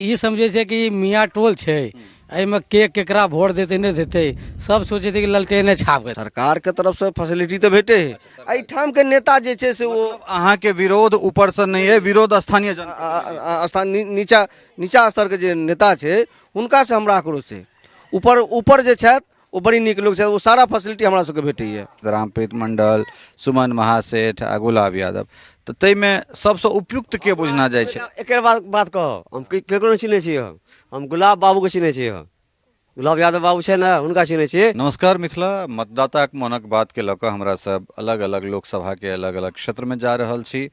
ई समझै छै कि ई मियाँ टोल छै, एहिमे के केकरा वोट देतै नहि देतै, सब सोचै छै कि ललटेने छापके। सरकारके तरफसँ फैसिलिटी तऽ भेटै है, एहिठामके नेता जे छै से ओ अहाँके विरोध ऊपरसँ नहि अइ, विरोध स्थानीय जन स्थान नीचा नीचा स्तरके जे नेता छै हुनकासँ हमरा आक्रोश छै। ऊपर ऊपर जे छथि ओ बड़ी नीक लोक छथि, ओ सारा फैसिलिटी हमरा सबके भेटैए। रामप्रीत मंडल, सुमन महासेठ आ गुलाब यादव, तऽ ताहिमे सबसँ उपयुक्त के बुझना जाइ छै? एकर बाद बात कहब, हम केकरो नहि चिन्है छियै, हम गुलाब बाबूके चिन्है छियै, हम गुलाब यादव बाबू छै ने हुनका चिन्है छियै। नमस्कार मिथिला, मतदाताक मोनक बातके लऽ कऽ हमरा सब अलग अलग लोकसभाके अलग अलग क्षेत्रमे जा रहल छी।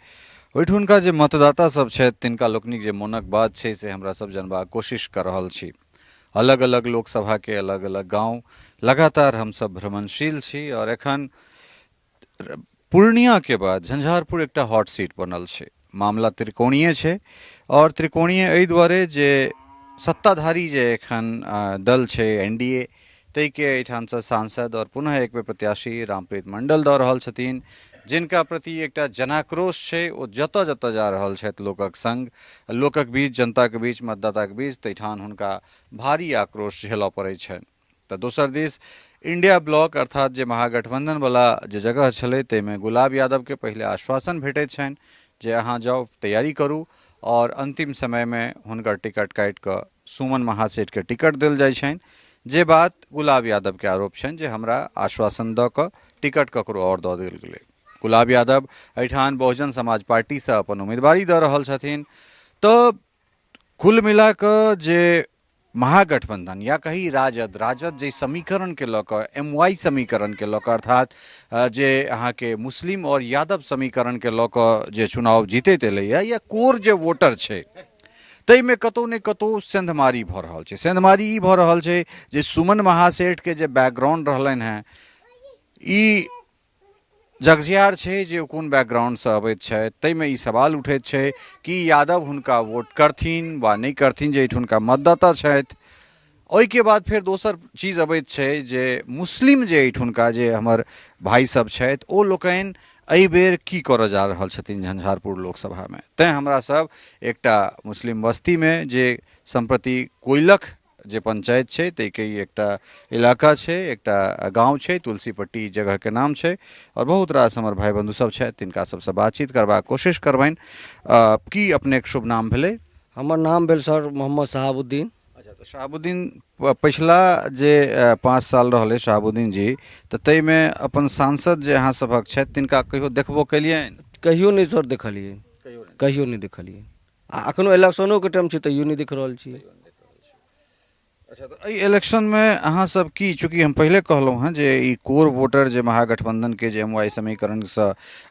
ओहिठुनका जे मतदाता सब छथि तिनका लोकनिक जे मोनक बात छै से हमरा सब जानबाक कोशिश कऽ रहल छी। अलग अलग लोकसभाके अलग अलग गाँव लगातार हमसभ भ्रमणशील छी आओर एखन पूर्णियाके बाद झंझारपुर एकटा हॉट सीट बनल छै। मामला त्रिकोणीय छै आओर त्रिकोणीय एहि दुआरे जे सत्ताधारी जे एखन दल छै एन डी ए ताहिके एहिठामसँ सांसद आओर पुनः एक बेर प्रत्याशी रामप्रीत मण्डल दऽ रहल छथिन, जिनका प्रति एकटा जनाक्रोश छै। ओ जतऽ जतऽ जा रहल छथि लोकक सङ्ग, लोकक बीच, जनताके बीच, मतदाताके बीच, ताहिठाम हुनका भारी आक्रोश झेलऽ पड़ै छनि। तऽ दोसर दिस इंडिया ब्लॉक अर्थात जे महागठबंधनवला जे जगह छलै ताहिमे गुलाब यादवके पहिले आश्वासन भेटैत छनि जे अहाँ जाउ, तैयारी करू, आओर अन्तिम समयमे हुनकर टिकट काटि कऽ सुमन महासेठके टिकट देल जाइ छनि। जे बात गुलाब यादवके आरोप छनि जे हमरा आश्वासन दऽ कऽ टिकट ककरो आओर दऽ देल गेलै। गुलाब यादव एहिठाम बहुजन समाज पार्टीसँ अपन उम्मीदवारी दऽ रहल छथिन। तऽ कुल मिला कऽ जे महागठबंधन या कही राजद, राजद जे समीकरणके लऽ कऽ, एम वाई समीकरणके लऽ कऽ, अर्थात जे अहाँके मुस्लिम आओर यादव समीकरणके लऽ कऽ जे चुनाव जीतैत एलैए या कोर जे वोटर छै ताहिमे कतहु ने कतहु सेंधमारी भऽ रहल छै। सेंधमारी ई भऽ रहल छै जे सुमन महासेठके जे बैकग्राउंड रहलनि हेँ, ई जगजियार छै जे ओ कोन बैकग्राउंडसँ अबैत छथि। ताहिमे ई सवाल उठैत छै कि यादव हुनका वोट करथिन वा नहि करथिन, जे एहिठुनका मतदाता छथि। ओहिके बाद फेर दोसर चीज अबैत छै जे मुस्लिम जे एहिठुनका जे हमर भाइ सब छथि ओ लोकनि एहि बेर की करऽ जा रहल छथिन झंझारपुर लोकसभामे। तैँ हमरा सब एकटा मुस्लिम बस्तीमे जे सम्प्रति कोइलख जे पंचायत छै ताहिके ई एकटा इलाका छै, एकटा गाँव छै, तुलसीपट्टी जगहके नाम छै, आओर बहुत रास हमर भाइ बन्धु सब छथि, तिनका सबसँ बातचीत करबाक कोशिश करबनि। की अपनेके शुभ नाम भेलै? हमर नाम भेल सर मोहम्मद शहाबुद्दीन। अच्छा, तऽ शहाबुद्दीन पछिला जे 5 साल रहलै शहाबुद्दीन जी, तऽ ताहिमे अपन सांसद जे अहाँ सभक छथि तिनका कहियो देखबो केलियनि? कहियो नहि सर देखलियै, कहियो नहि देखलियै, आ एखनो इलेक्शनोके टाइम छै तैयो नहि देख रहल छियै। अच्छा, तऽ एहि इलेक्शनमे अहाँ सब की, चूँकि हम पहिले कहलहुँ हेँ जे ई कोर वोटर जे महागठबंधनके जे एम वाई समीकरणसँ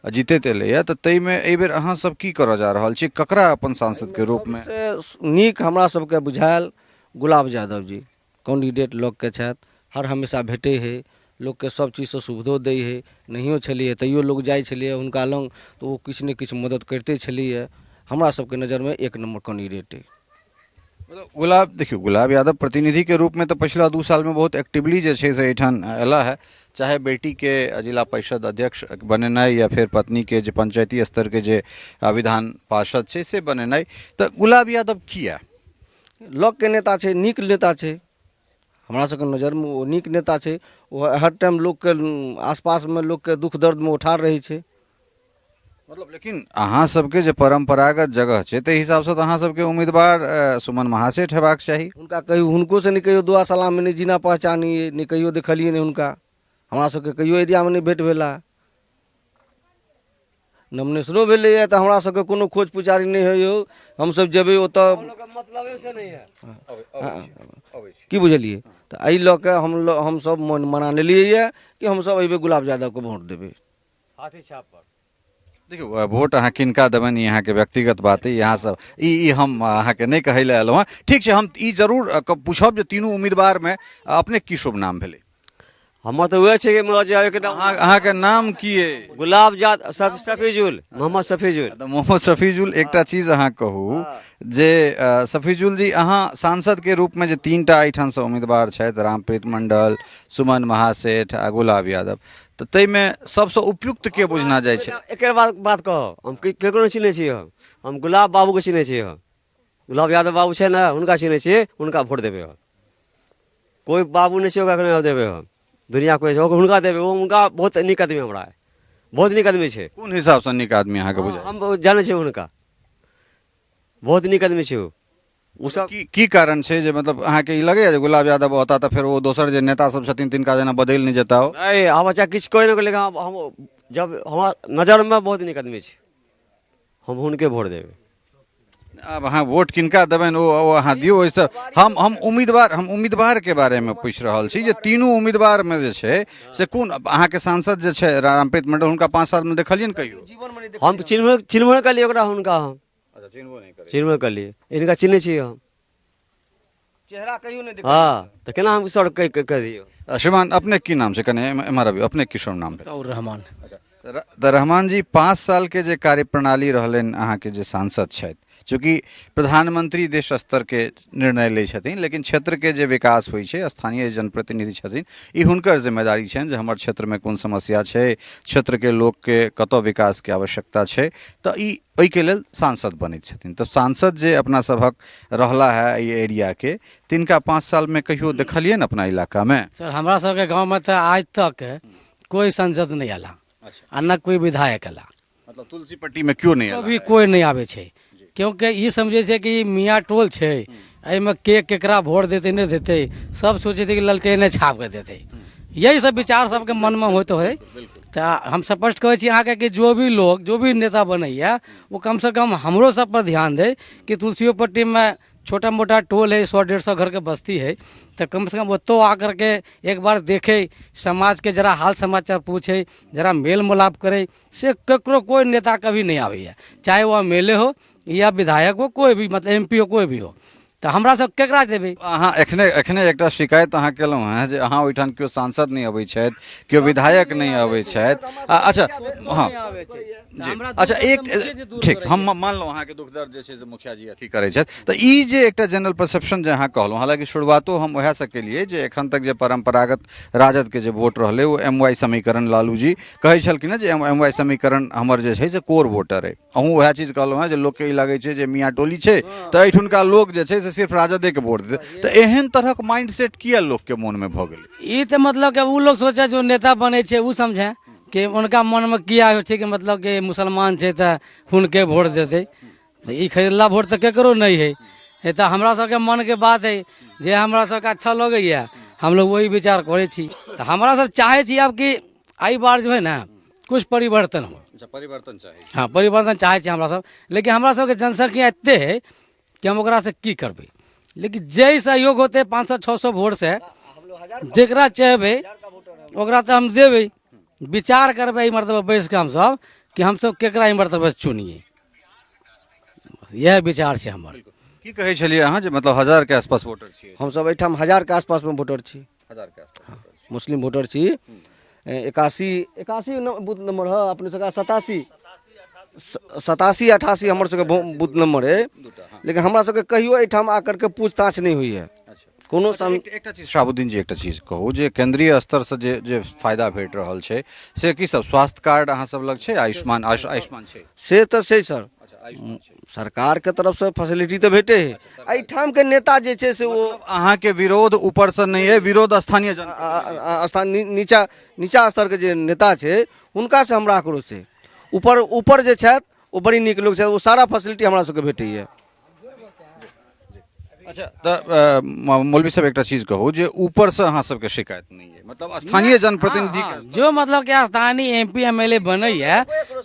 जीतैत एलैए, तऽ ताहिमे एहिबेर अहाँ सब की करऽ जा रहल छी, ककरा अपन सांसदके रूपमे? सबसँ नीक हमरा सबके बुझायल गुलाब यादव जी कैंडिडेट लोकके छथि, हर हमेशा भेटै हइ, लोकके सब चीजसँ सुविधो दै हइ। नहियो छलैए तैयो लोक जाइ छलैए हुनका लग तऽ ओ किछु ने किछु मदति करिते छलैए। हमरा सबके नजरिमे एक नम्बर कैंडिडेट अइ। मतलब गुलाब, देखियौ गुलाब यादव प्रतिनिधिके रूपमे तऽ पछिला 2 सालमे बहुत एक्टिवली जे छै से एहिठाम अयला है, चाहे बेटीके जिला परिषद अध्यक्ष बनेनाइ या फेर पत्नीके जे पंचायती स्तरके जे विधान पार्षद छै से बनेनाइ। तऽ गुलाब यादव किया? लोकके नेता छै, नीक नेता छै, हमरा सबके नजरिमे ओ नीक नेता छै। ओ हर टाइम लोकके आसपासमे लोकके दुःख दर्दमे ओ ठाढ़ रहै छै। मतलब लेकिन अहाँ सबके जे परम्परागत जगह छै ताहि हिसाबसँ तऽ अहाँ सबके उम्मीदवार सुमन महासेठ हेबाक चाही। हुनका कहियो हुनको से नहि कहियो दुआ सलाममे नहि जीना पहचानी, नहि कहियो देखलियै नहि हुनका, हमरा सबके कहियो एरियामे नहि भेट भेला। नॉमिनेशनो भेलैए तऽ हमरा सबके कोनो खोज पुछारी नहि होइ यौ, हमसब जेबै ओतऽ की बुझलियै। तऽ एहि लऽ कऽ हमसब मन मना लेलियैए कि हमसब एहिबेर गुलाब यादवके वोट देबै। हाथी छाप पर। देखियौ, वोट अहाँ किनका देबनि ई अहाँके व्यक्तिगत बात अइ, यहाँ सब ई हम अहाँके नहि कहै लए एलहुँ हँ। ठीक छै, हम ई जरूर पूछब जे तीनू उम्मीदवारमे अपने की शुभ नाम भेलै? हमर तऽ वएह छै कि मतलब जे एकटा अहाँके नाम की अइ? गुलाब जात सब सफीजुल, मोहम्मद सफीजुल। तऽ मोहम्मद सफीजुल, एकटा चीज अहाँ कहू जे सफीजुल जी, अहाँ सांसदके रूपमे जे 3टा एहिठामसँ उम्मीदवार छथि, रामप्रीत मंडल, सुमन महासेठ आ गुलाब यादव, तऽ ताहिमे सबसँ उपयुक्त के बुझना जाइ छै? एकर बाद बात कहब, हम केकरो नहि चिन्है छियै, हम गुलाब बाबूके चिन्है छियै। गुलाब यादव बाबू छै ने, हुनका चिन्है छियै, हुनका वोट देबै हम। कोइ बाबू नहि छै, ओकरा नहि देबै हम। दुनिया कोइ छै, हुनका देबै। ओ हुनका बहुत नीक आदमी, हमरा बहुत नीक आदमी छै। कोन हिसाबसँ नीक आदमी अहाँके बुझाइ? हम जानै छियै हुनका, बहुत नीक आदमी छै ओ। ओ सब की की कारण छै जे मतलब अहाँके ई लगैए जे गुलाब यादव औता तऽ फेर ओ दोसर जे नेता सब छथिन तिनका जेना बदलि नहि जेता ओ? नहि, हम अच्छा किछु करै नहि, लेकिन हम जब हमरा नजरमे बहुत नीक आदमी छै, हम हुनके वोट देबै। आब अहाँ वोट किनका देबनि ओ अहाँ दियौ। ओहिसँ हम उम्मीदवार, हम उम्मीदवारके बारेमे पूछि रहल छी जे तीनू उम्मीदवारमे जे छै से कोन अहाँके सांसद जे छै रामप्रीत मंडल, हुनका 5 सालमे देखलियनि कहियो? हम तऽ चिन्हबो नहि करलियै ओकरा, हुनका हम चिन्हबो करलियै, हिनका चिन्है छियै हम। चेहरा कहियो नहि। हँ, तऽ केना हम सर कहि दियौ? श्रीमान, अपने की नाम छै? कने एम्हर अबियौ। अपने की शुभ नाम भेल? और रहमान। तऽ रहमान जी, 5 सालके जे कार्यप्रणाली रहलनि अहाँके जे सांसद छथि, चूँकि प्रधानमंत्री देश स्तरके निर्णय लै छथिन, लेकिन क्षेत्रके जे विकास होइ छै, स्थानीय जनप्रतिनिधि छथिन, ई हुनकर जिम्मेदारी छनि जे हमर क्षेत्रमे कोन समस्या छै, क्षेत्रके लोकके कतऽ विकासके आवश्यकता छै, तऽ ई ओहिके लेल सांसद बनैत छथिन। तऽ सांसद जे अपना सभक रहला है एहि एरियाके, तिनका 5 सालमे कहियो देखलियनि अपना इलाकामे? सर, हमरा सबके गाँवमे तऽ आज तक कोइ सांसद नहि अयला आ न कोइ विधायक अयला। मतलब तुलसी पट्टीमे केओ नहि? अभी कोइ नहि आबै छै, क्योंकि ई समझै छै कि ई मियाँ टोल छै, एहिमे के केकरा वोट देतै नहि देतै, सब सोचै छै कि ललटेने छापके देतै। यही सब विचार सबके मनमे होइत होइ। तऽ हम स्पष्ट कहै छी अहाँके कि जो भी लोग, जो भी नेता बनैया, ओ कमसँ कम हमरो सब पर ध्यान दै कि तुलसियो पट्टीमे छोटा मोटा टोल है, 100-150 घर के बस्ती है, तो कम से कम ओतौ आकर के एक बार देखे, समाज के जरा हाल समाचार पूछे, जरा मेल मिलाप करे। से ककरो कोई नेता कभी नहीं आबैया, चाहे वो एम एल ए हो या विधायक हो, कोई भी, मतलब एम पी हो, कोई भी हो। तऽ हमरा सब केकरा देबै? अहाँ एखने एखने एकटा शिकायत अहाँ केलहुँ हेँ जे अहाँ ओहिठाम केओ सांसद नहि अबै छथि, केओ विधायक नहि अबै छथि। अच्छा, हँ जी, अच्छा, एक ठीक, हम मानलहुँ अहाँके दुख दर्द जे छै से मुखिया जी अथी करै छथि। तऽ ई जे एकटा जनरल परसेप्शन जे अहाँ कहलहुँ, हालाँकि शुरुआतो हम उएहसँ केलियै जे एखन तक जे परम्परागत राजदके जे वोट रहलै ओ एम वाई समीकरण, लालू जी कहै छलखिन हेँ जे एम वाई समीकरण हमर जे छै से कोर वोटर अइ। अहूँ उएह चीज कहलहुँ हेँ जे लोकके ई लगै छै जे मियाँ टोली छै तऽ एहिठुनका लोक जे छै से सिर्फ राजदेके वोट देतै। तऽ एहन तरहक माइंड सेट किया लोकके मोनमे भऽ गेलै? ई तऽ मतलब कि ओ लोग सोचै, जो नेता बनै छै ओ समझै कि हुनका मनमे किया होइ छै कि मतलब कि मुसलमान छै तऽ हुनके वोट देतै। तऽ ई खरीदला वोट तऽ केकरो नहि है। ई तऽ हमरा सबके मनके बात है, जे हमरा सबके अच्छा लगैए हम लोग वही विचार करै छी। तऽ हमरा सब चाहै छी आब कि एहि बार जो है ने कुछ परिवर्तन हो। अच्छा, परिवर्तन चाही। हँ, परिवर्तन चाहै छी हमरा सब, लेकिन हमरा सबके जनसंख्या एते है कि हम ओकरासँ की करबै, लेकिन जे सहयोग होतै 500-600 वोटसँ जकरा चाहबै ओकरा तऽ हम देबै। विचार करबै एहि मरतबा बैस कऽ हमसब कि हमसब केकरा एहि मरतबा चुनियै, इएह विचार छै हमर। की कहै छलियै अहाँ जे मतलब 1000के आसपास वोटर छियै? हमसब एहिठाम 1000के आसपासमे वोटर छी। 1000के आसपास। मुस्लिम वोटर छी। 81 बूथ नंबर है अपने सबके, 87 88 हमर सबके बूथ नंबर है, लेकिन हमरा सबके कहियो एहिठाम आकर के पूछताछ नहि होइए कोनो। एकटा चीज शाहबुद्दीन जी, एकटा चीज कहू जे केंद्रीय स्तरसँ जे जे फायदा भेट रहल छै से की सब? स्वास्थ्य कार्ड अहाँ सब लग छै? आयुष्मान, आयुष्मान छै? से तऽ छै सर, सरकारके तरफसँ फैसिलिटी तऽ भेटै है। एहिठामके नेता जे छै से ओ अहाँके विरोध ऊपरसँ नहि अइ, विरोध स्थानीय जन स्थान नीचा नीचा स्तरके जे नेता छै हुनकासँ हमरा आक्रोश छै। ऊपर ऊपर जे छथि ओ बड़ी नीक लोक छथि, ओ सारा फैसिलिटी हमरा सबके भेटैए। अच्छा, तऽ मौलवी साहब, एकटा चीज कहू जे ऊपरसँ अहाँ सबके शिकायत नहि अइ, मतलब स्थानीय जनप्रतिनिधि? हाँ, जो मतलब कि स्थानीय M P M L A बनैए,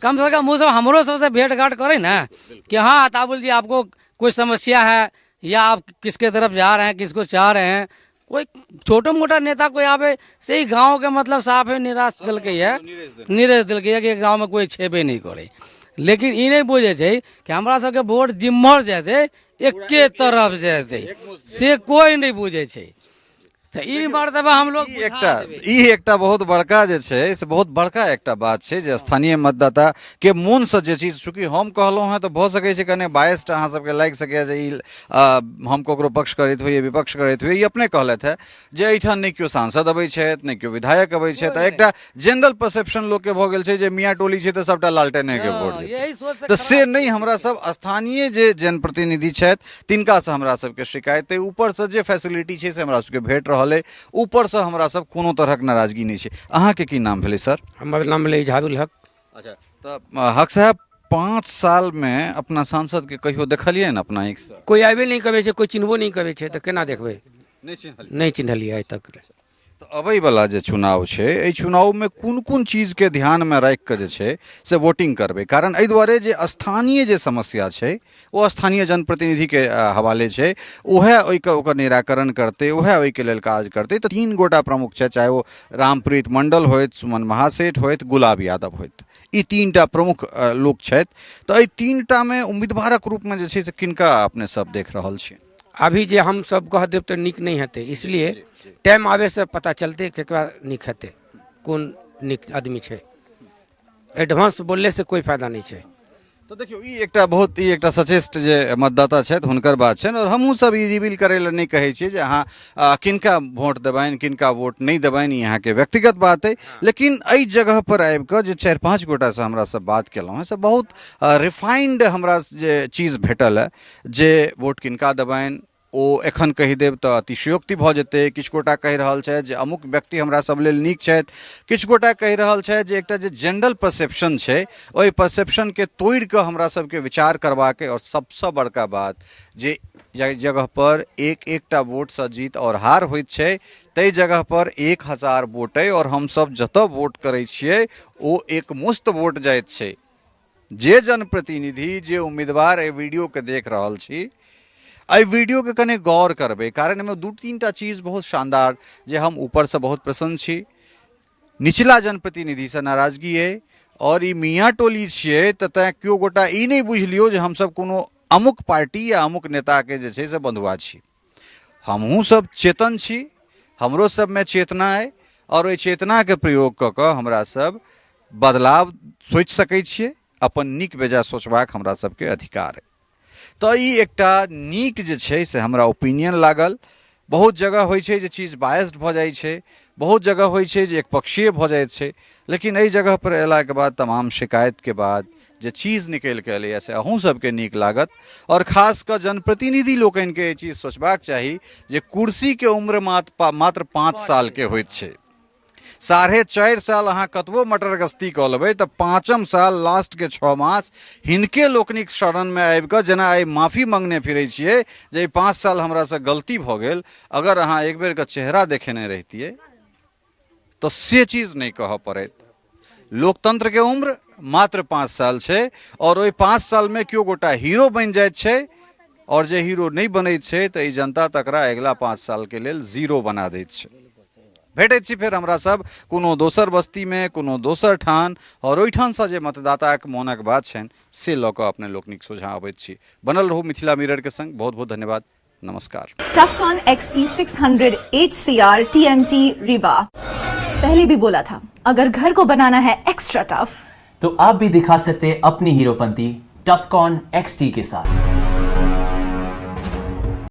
कम से कम ओ सब हमरो सबसे भेंट घाट करे ना कि हाँ अताबुल जी, आपको कोई समस्या है या आप किसके तरफ जा रहे हैं, किसको चाह रहे हैं। कोई छोटो मोटा नेता कोई आवे से ही गाँव के मतलब साफ है निराश देलकै है, निराश देलकै है कि गाँव में कोई छेबे नहीं करे। लेकिन ई नहीं बुझै छै कि हमरा सबके वोट जिम्हर जेतै एके तरफ जेतै, से कोई नहीं बुझै छै। तऽ ई मर्तबा हमलोग ई एकटा ई एकटा बहुत बड़का जे छै से बहुत बड़का एकटा बात छै जे स्थानीय मतदाता के मोनसँ जे चीज, चूँकि हम कहलहुँ हेँ तऽ भऽ सकै छै कने बायस्ड अहाँ सबके लागि सकैए जे ई हम ककरो पक्ष करैत होइए, विपक्ष करैत होइए। ई अपने कहलथि हेँ जे एहिठाम नहि केओ सांसद अबै छथि, नहि केओ विधायक अबै छथि। एकटा जेनरल परसेप्शन लोकके भऽ गेल छै जे मियाँ टोली छै तऽ सबटा लालटेनेके वोट जेतै, तऽ से नहि। हमरा सब स्थानीय जे जनप्रतिनिधि छथि तिनकासँ हमरा सबके शिकायत अइ। ऊपरसँ जे फैसिलिटी छै से हमरा सबके भेट रहल अइ, ऊपरसँ हमरा सब कोनो तरहक नाराजगी नहि छै। अहाँके की नाम भेलै सर? हमर नाम भेलै इजहारुल हक। अच्छा, तऽ हक साहब 5 सालमे अपना सांसदके कहियो देखलियै ने अपना आँखिसँ? कोइ आबे नहि करै छै, कोइ चिन्हबो नहि करै छै, तऽ केना देखबै? नहि चिन्हलियै? नहि चिन्हलियै आइ तक। तऽ अबैवला जे चुनाव छै, एहि चुनावमे कोन कोन चीजके ध्यानमे राखि कऽ जे छै से वोटिंग करबै? कारण एहि दुआरे जे स्थानीय जे समस्या छै ओ स्थानीय जनप्रतिनिधिके हवाले छै, उएह ओहिके ओकर निराकरण करतै, उएह ओहिके लेल काज करतै। तऽ 3 गोटा प्रमुख छथि, चाहे ओ रामप्रीत मण्डल होथि, सुमन महासेठ होथि, गुलाब यादव होथि, ई 3टा प्रमुख लोक छथि। तऽ एहि 3टामे उम्मीदवारक रूपमे जे छै से किनका अपने सब देख रहल छी? अभी जे हम सब कह देब तऽ नीक नहि हेतै, इसलिए टाइम आबे से पता चलतै केकरा नीक हेतै, कोन नीक आदमी छै। एडवांस बोलले से कोइ फायदा नहि छै। तऽ देखियौ, ई एकटा बहुत ई एकटा सचेष्ट जे मतदाता छथि हुनकर बात छनि, आओर हमहूँ सब ई रिवील करै लए नहि कहै छियै जे अहाँ किनका वोट देबनि, किनका वोट नहि देबनि, ई अहाँके व्यक्तिगत बात अइ। लेकिन एहि जगह पर आबि कऽ जे 4-5 गोटासँ हमरा सब बात केलहुँ हेँ से बहुत रिफाइंड हमरा जे चीज भेटल हँ जे वोट किनका देबनि ओ एखन कहि देब तऽ अतिशयोक्ति भऽ जेतै। किछु गोटा कहि रहल छथि जे अमुक व्यक्ति हमरा सब लेल नीक छथि, किछु गोटा कहि रहल छथि जे एकटा जे जेनरल परसेप्शन छै ओहि परसेप्शनके तोड़ि कऽ हमरा सबके विचार करबाक अइ। आओर सबसँ बड़का बात जे जाहि जगहपर एक एकटा वोटसँ जीत आओर हार होइत छै ताहि जगहपर 1000 वोट अइ, आओर हमसब जतऽ वोट करै छियै ओ एकमुश्त वोट जाइत छै। जे जनप्रतिनिधि, जे उम्मीदवार एहि वीडियोके देख रहल छी, एहि वीडियोके कने गौर करबै, कारण एहिमे 2-3 टा चीज बहुत शानदार जे हम ऊपरसँ बहुत प्रसन्न छी। निचला जनप्रतिनिधिसँ नाराजगी अइ, आओर ई मियाँ टोली छियै तऽ तैँ केओ गोटा ई नहि बुझि लियौ जे हमसब कोनो अमुक पार्टी या अमुक नेताके जे छै से बन्धुआ छी। हमहूँ सब चेतन छी, हमरो सबमे चेतना अइ, आओर ओहि चेतनाके प्रयोग कऽ कऽ हमरा सब बदलाव सोचि सकै छियै, अपन नीक बेजाय सोचबाक हमरा सबके अधिकार अइ। तऽ ई एकटा नीक जे छै से हमरा ओपिनियन लागल। बहुत जगह होइ छै जे चीज बायस्ड भऽ जाइ छै, बहुत जगह होइ छै जे एकपक्षीय भऽ जाइत छै, लेकिन एहि जगहपर अयलाके बाद तमाम शिकायतके बाद जे चीज निकलि कऽ एलैए से अहूँ सबके नीक लागत। आओर खास कऽ जनप्रतिनिधि लोकनिके ई चीज सोचबाक चाही जे कुर्सीके उम्र मात्र 5 सालके होइत छै। 4.5 साल अहाँ कतबो मटर गस्ती कऽ लेबै तऽ 5म साल लास्टके 6 मास हिनके लोकनिक शरणमे आबि कऽ जेना आइ माफी मङ्गने फिरै छियै जे ई 5 साल हमरासँ गलती भऽ गेल, अगर अहाँ एक बेरके चेहरा देखेने रहितियै तऽ से चीज नहि कहऽ पड़ैत। लोकतंत्रके उम्र मात्र 5 साल छै, आओर ओहि 5 सालमे केओ गोटा हीरो बनि जाइत छै, आओर जे हीरो नहि बनैत छै तऽ ई जनता तकरा अगिला 5 सालके लेल जीरो बना दैत छै। भेटैत छी फेर हमरा सब कोनो दोसर बस्तीमे, कोनो दोसर ठान, आओर ओहिठामसँ जे मतदाताक मोनक बात छनि से लऽ कऽ अपने लोकनिक सोझाँ अबैत छी। बनल रहू मिथिला मिररके संग। बहुत बहुत धन्यवाद, नमस्कार। Tufcon XT600 HCR TMT Rewa। पहले भी बोला था, अगर घर को बनाना है एक्स्ट्रा टफ तो आप भी दिखा सकते हैं अपनी हीरोपंती टफकॉन XT के साथ।